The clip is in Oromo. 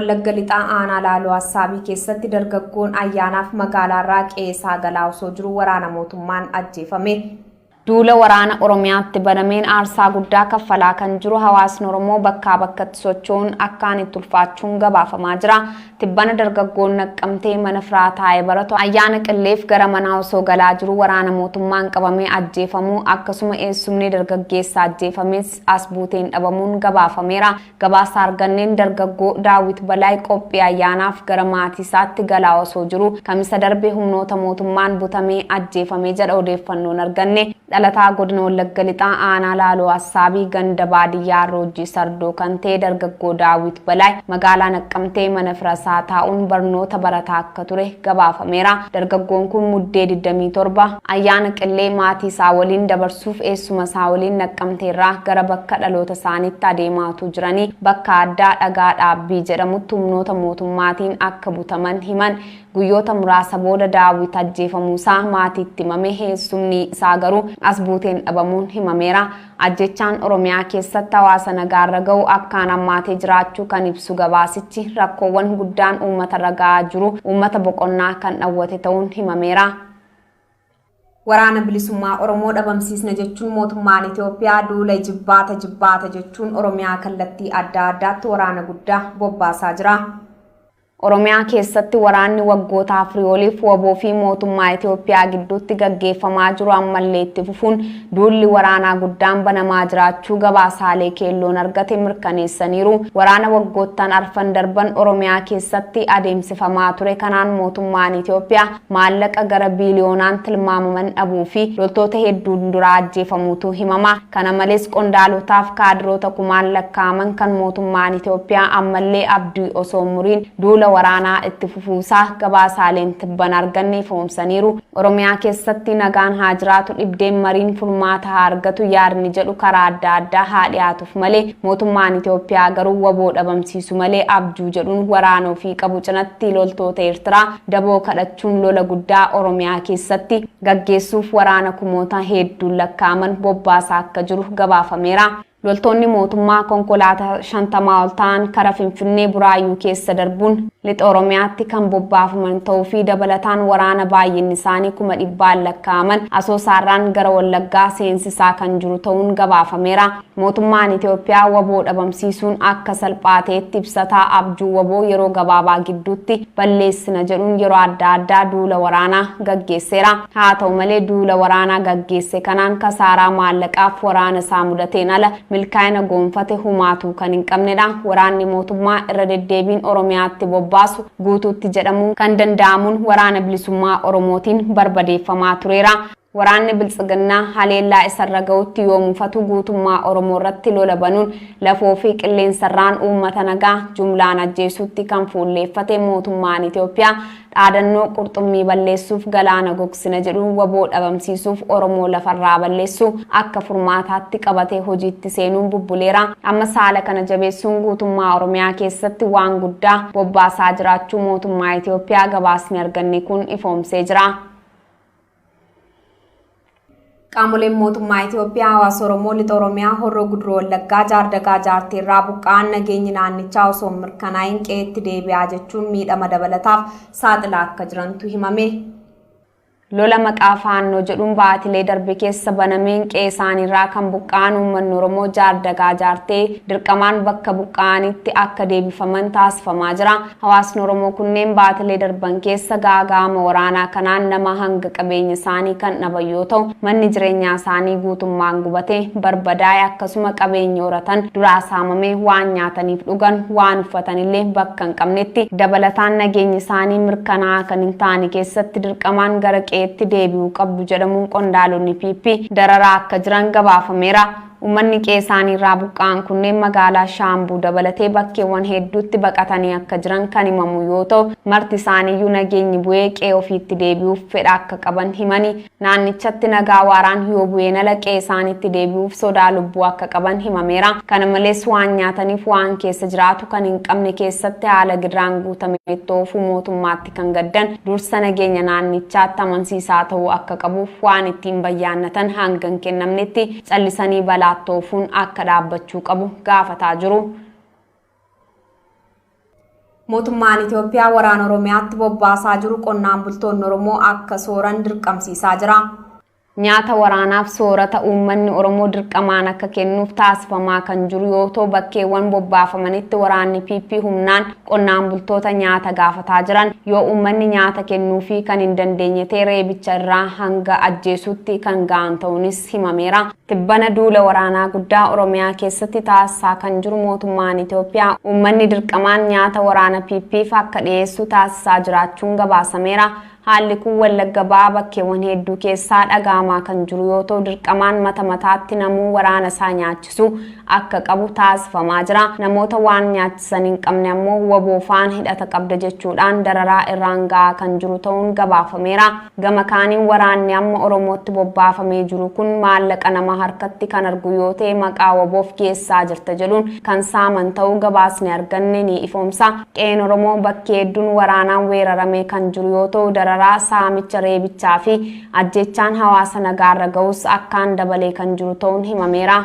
Wallagga Lixaa Aanaa Laaloo Assaabii keessatti dargaggoon ayyaanaaf magaalaarraa qe'ee isaa galaa osoo jiruu waraana mootummaan ajjeefame. Duula waraana Oromiyaatti banameen aarsaa guddaa kaffalaa kan jiru hawaasni Oromoo bakkaa bakkatti socho'uun akkaan itti ulfaachuun gabaafamaa jira. Tibbana dargaggoon Naqqamtee mana firaa taa'ee baratu ayyaana Qilleef gara manaa osoo galaa jiruu waraana mootummaan qabamee ajjeefamuu akkasuma eessumni dargaggeessa ajjeefamees as buuteen dhabamuun gabaafameera. Gabaasa arganneen dargaggoo Daawit Balaay qophii ayyaanaaf gara maatii isaatti galaa osoo jiruu Kamisa darbe humnoota mootummaan butamee ajjeefame jedha odeeffannoon arganne. Dhalataa Godina Wallagga Lixaa Aanaa Laaloo Assaabii ganda baadiyyaa Roojjii Sardoo kan ta'e dargaggoo Daawit Balaay magaalaa Naqqamtee mana firasaa taa'uun barnoota barataa akka ture gabaafameera. Dargaggoon kun Muddee 27, Ayyaana Qillee maatii isaa waliin dabarsuuf eessuma isaa waliin Naqqamteerraa gara bakka dhaloota isaaniitti adeemaa utuu jiranii bakka addaa Dhagaa Dhaabbii jedhamutti humnoota mootummaatiin akka butaman himan. Guyyoota muraasa booda Daawit ajjeefamuu isaa maatiitti himame eessumni isaa garuu as buuteen dhabamuun himameera. Ajjeechaan Oromiyaa keessatti hawaasa nagaarra ga'u akkaan hammaatee jiraachuu kan ibsu gabaasichi, rakkoowwan guddaan uummatarra ga'aa jiru uummata boqonnaa kan dhawwate ta'uun himameera. Waraana Bilisummaa Oromoo dhabamsiisna jechuun mootummaan Itoophiyaa duula ijibbaata jibbaata jechuun Oromiyaa kallattii adda addaatti waraana guddaa bobbaasaa jira. Oromiyaa keessatti waraanni waggoota afurii oliif wbo fi mootummaa Itoophiyaa gidduutti gaggeeffamaa jiru ammallee itti fufuun duulli waraanaa guddaan banamaa jiraachuu gabaasaalee Keelloon argate mirkaneessaniiru. Waraana waggoottan arfan darban Oromiyaa keessatti adeemsifamaa ture kanaan mootummaan Itoophiyaa maallaqa gara biiliyoonaan tilmaamaman dhabuu fi loltoota hedduun duraa ajjeefamuutu himama. Kana malees qondaalotaaf kaadiroota kumaan lakkaa'aman kan mootummaan Itoophiyaa ammallee abdii osoo hin muriin duula waraanaa itti fufuusaa gabaasaaleen tibbana arganne ifoomsaniiru. Oromiyaa keessatti nagaan haa jiraatu, dhibdeen mariin furmaata haa argatu yaadni jedhu karaa adda addaa haa dhiyaatuuf malee mootummaan Itoophiyaa garuu wbo dhabamsiisu malee abjuu jedhuun waraana ofii qabu cinatti loltoota Eertiraa daboo kadhachuun lola guddaa Oromiyaa keessatti gaggeessuuf waraana kumoota heedduun lakkaa'aman bobbaasaa akka jiru gabaafameera. Loltoonni mootummaa konkolaata 50 ol ta'an kara Finfinnee Buraayyuu keessa darbuun Lixa Oromiyaatti kan bobbaafaman ta'uu fi dabalataan waraana baay'inni isaanii kuma dhibbaan lakkaa'aman Asoosaarraan gara Wallaggaa seensisaa kan jiru ta'uun gabaafameera. Mootummaan Itoophiyaa wbo dhabamsiisuun akka salphaa ta'etti ibsataa abjuu wbo yeroo gabaabaa gidduutti balleessina jedhuun yeroo adda addaa duula waraanaa gaggeesseera. Haa ta'u malee duula waraanaa gaggeesse kanaan kasaaraa maallaqaaf waraana isaa mudateen ala milkaa'ina goonfate humaatuu kan hin qabnedha. Waraanni mootummaa irra deddeebiin Oromiyaatti bobbaasu guutuutti jedhamuun kan danda'amuun Waraana Bilisummaa Oromootiin barbadeeffamaa tureera. Waraanni Biltsiginnaa haleellaa isarra ga'utti yoo mufatu guutummaa Oromoorratti lola banuun lafoo fi qilleensarraan uummata nagaa jumlaan ajjeesuutti kan fuulleeffate mootummaan Itoophiyaa dhaadannoo qurxummii balleessuuf galaana gogsina jedhuun wbo dhabamsiisuuf Oromoo lafarraa balleessuu akka furmaataatti qabatee hojiitti seenuun bubbuleera. Ammas haala kana jabeessuun guutummaa Oromiyaa keessatti waan guddaa bobbaasaa jiraachuu mootummaa Itoophiyaa gabaasni arganne kun ifoomsee jira. Qaamoleen mootummaa Itoophiyaa hawaasa Oromoo Lixa Oromiyaa Horroo Guduruu Wallaggaa Jaardagaa Jaarteerraa buqqa'an nageenyi naannichaa osoo hin mirkanaa'iin qe'eetti deebi'aa jechuun miidhama dabalataaf saaxilaa akka jirantu himame. Lola maqaa Faannoo jedhuun baatilee darbe keessa banameen qe'ee isaaniirraa kan buqqa'an uummanni Oromoo Jaardagaa Jaartee dirqamaan bakka buqqa'anitti akka deebifaman taasifamaa jira. Hawaasni Oromoo kunneen baatilee darban keessa gaaga'ama waraanaa kanaan nama hanga qabeenya isaanii kan dhaban yoo ta'u, manni jireenyaa isaanii guutummaan gubatee, barbadaa'e akkasuma qabeenyi horatan duraa saamamee waan nyaataniif dhugan, waan uffatanillee bakka hin qabnetti dabalataan nageenyi isaanii mirkanaa'aa kan hin taane keessatti dirqamaan gara qe'eetti deebi'uu qabdu jedhamuun qondaalonni PP dararaa akka jiran gabaafameera. Uummanni qe'ee isaaniirraa buqqa'an kunneen magaalaa Shaambuu dabalatee bakkeewwan hedduutti baqatanii akka jiran kan himamu yoo ta'u, marti isaaniiyyuu nageenyi bu'ee qe'ee ofiitti deebi'uuf fedha akka qaban himanii, naannichatti nagaa waaraan yoo bu'een ala qe'ee isaaniitti deebi'uuf sodaa lubbuu akka qaban himameera. Kana malees waan nyaataniif waan keessa jiraatu kan hin qabne keessatti haala gidiraan guutame itti oofuu mootummaatti kan gaddan dursa nageenya naannichaatti amansiisaa ta'uu akka qabuuf waan ittiin bayyaannatan hanga hin kennamnetti callisanii balaatti oofuun akka dhaabbachuu qabu gaafataa jiru. Mootummaan Itoophiyaa waraana Oromiyaatti bobbaasaa jiru qonnaan bultoonni Oromoo akka sooran dirqamsiisaa jira. Nyaata waraanaaf soorata uummanni Oromoo dirqamaan akka kennuuf taasifamaa kan jiru yoo ta'u, bakkeewwan bobbaafamanitti waraanni PP humnaan qonnaan bultoota nyaata gaafataa jiran. Yoo uummanni nyaata kennuufii kan hin dandeenye ta'e reebicha irraa hanga ajjeesuutti kan ga'an ta'uunis himameera. Tibbana duula waraanaa guddaa Oromiyaa keessatti taasisaa kan jiru mootummaan Itoophiyaa uummanni dirqamaan nyaata waraana PP'f akka dhiyeessu taasisaa jiraachuun gabaasameera. Haalli kun Wallagga Bahaa bakkeewwan hedduu keessaa dhaga'amaa kan jiru yoo ta'u, dirqamaan mata mataatti namuu waraana isaa nyaachisuu akka qabu taasifamaa jira. Namoota waan nyaachisan hin qabne ammoo wbo faana hidhata qabda jechuudhaan dararaa irraan ga'aa kan jiru ta'uun gabaafameera. Gama kaaniin waraanni amma Oromootti bobbaafamee jiru kun maallaqa nama harkatti kan argu yoo ta'e maqaa WBOf geessaa jirta jedhuun kan saaman ta'uu gabaasni arganne ni ifoomsa. Qe'een Oromoo bakki hedduun waraanaan weeraramee kan jiru yoo ta'u dararaa, saamicha, reebichaa fi ajjeechaan hawaasa nagaarra ga'us akkaan dabalee kan jiru ta'uun himameera.